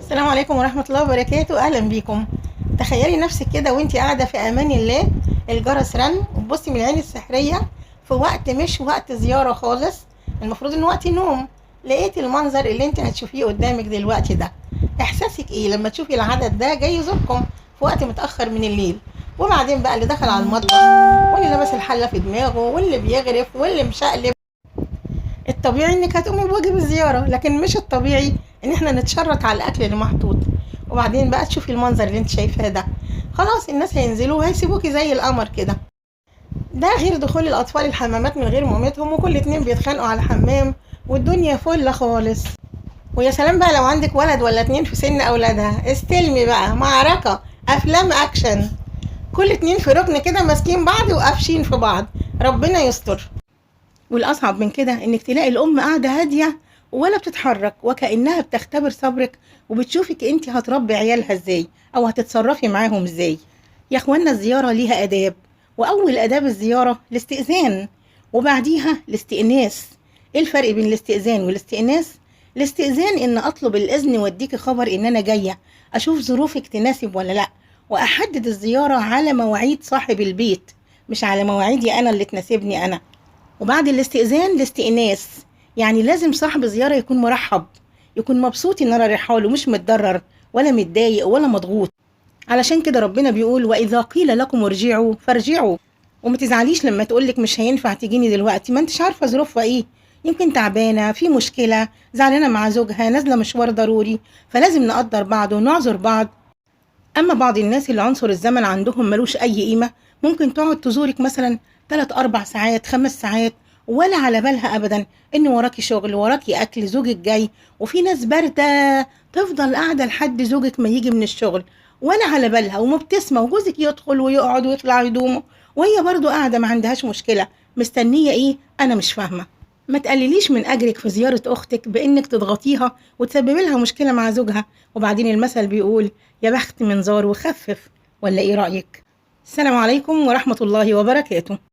السلام عليكم ورحمة الله وبركاته. أهلا بيكم. تخيلي نفسك كده وانتي قاعدة في أمان الله، الجرس رن وتبصي من العين السحرية في وقت مش وقت زيارة خالص، المفروض ان وقت نوم، لقيتي المنظر اللي انت هتشوفيه قدامك دلوقتي ده. احساسك ايه لما تشوفي العدد ده جاي يزوركم في وقت متأخر من الليل؟ وبعدين بقى اللي دخل على المطبخ، واللي لبس الحلة في دماغه، واللي بيغرف، واللي مشقلب. الطبيعي انك هتقومي بواجب الزيارة، لكن مش الطبيعي ان احنا نتشرط على الاكل اللي محطوط. وبعدين بقى تشوفي المنظر اللي انت شايفاه ده، خلاص الناس هينزلوا وهيسيبوكي زي القمر كده. ده غير دخول الاطفال الحمامات من غير مامتهم، وكل اتنين بيتخانقوا على الحمام، والدنيا فله خالص. ويا سلام بقى لو عندك ولد ولا اتنين في سن اولادها، استلمي بقى معركة افلام اكشن، كل اتنين في ركن كده ماسكين بعض وقافشين في بعض، ربنا يستر. والاصعب من كده انك تلاقي الام قاعدة هادية ولا بتتحرك، وكانها بتختبر صبرك وبتشوفك انت هتربي عيالها ازاي او هتتصرفي معاهم ازاي. يا اخوانا الزيارة ليها اداب، واول اداب الزيارة الاستئذان، وبعديها الاستئناس. ايه الفرق بين الاستئذان والاستئناس؟ الاستئذان ان اطلب الاذن واديكي خبر ان انا جاية، اشوف ظروفك تناسب ولا لا، واحدد الزيارة على مواعيد صاحب البيت مش على مواعيدي انا اللي تناسبني انا. وبعد الاستئذان الاستئناس، يعني لازم صاحب الزيارة يكون مرحب، يكون مبسوط ان انا رايحة له، مش متضرر ولا متضايق ولا مضغوط. علشان كده ربنا بيقول واذا قيل لكم ارجعوا فارجعوا. وما تزعليش لما تقولك مش هينفع تجيني دلوقتي، ما انتش عارفه ظروفها ايه، يمكن تعبانة، في مشكلة، زعلانة مع زوجها، نازله مشوار ضروري، فلازم نقدر بعض ونعذر بعض. اما بعض الناس اللي عنصر الزمن عندهم ملوش اي قيمة، ممكن تقعد تزورك مثلا 3 4 ساعات 5 ساعات ولا على بالها ابدا ان وراكي شغل، وراكي اكل، زوجك جاي. وفي ناس باردة تفضل قاعدة لحد زوجك ما يجي من الشغل ولا على بالها ومبتسمه، وجوزك يدخل ويقعد ويطلع هدومه وهي برضو قاعدة ما عندهاش مشكلة، مستنيه ايه؟ انا مش فاهمه. ما تقلليش من اجرك في زيارة اختك بانك تضغطيها وتسببي لها مشكلة مع زوجها. وبعدين المثل بيقول يا بخت من زار وخفف، ولا ايه رايك؟ السلام عليكم ورحمة الله وبركاته.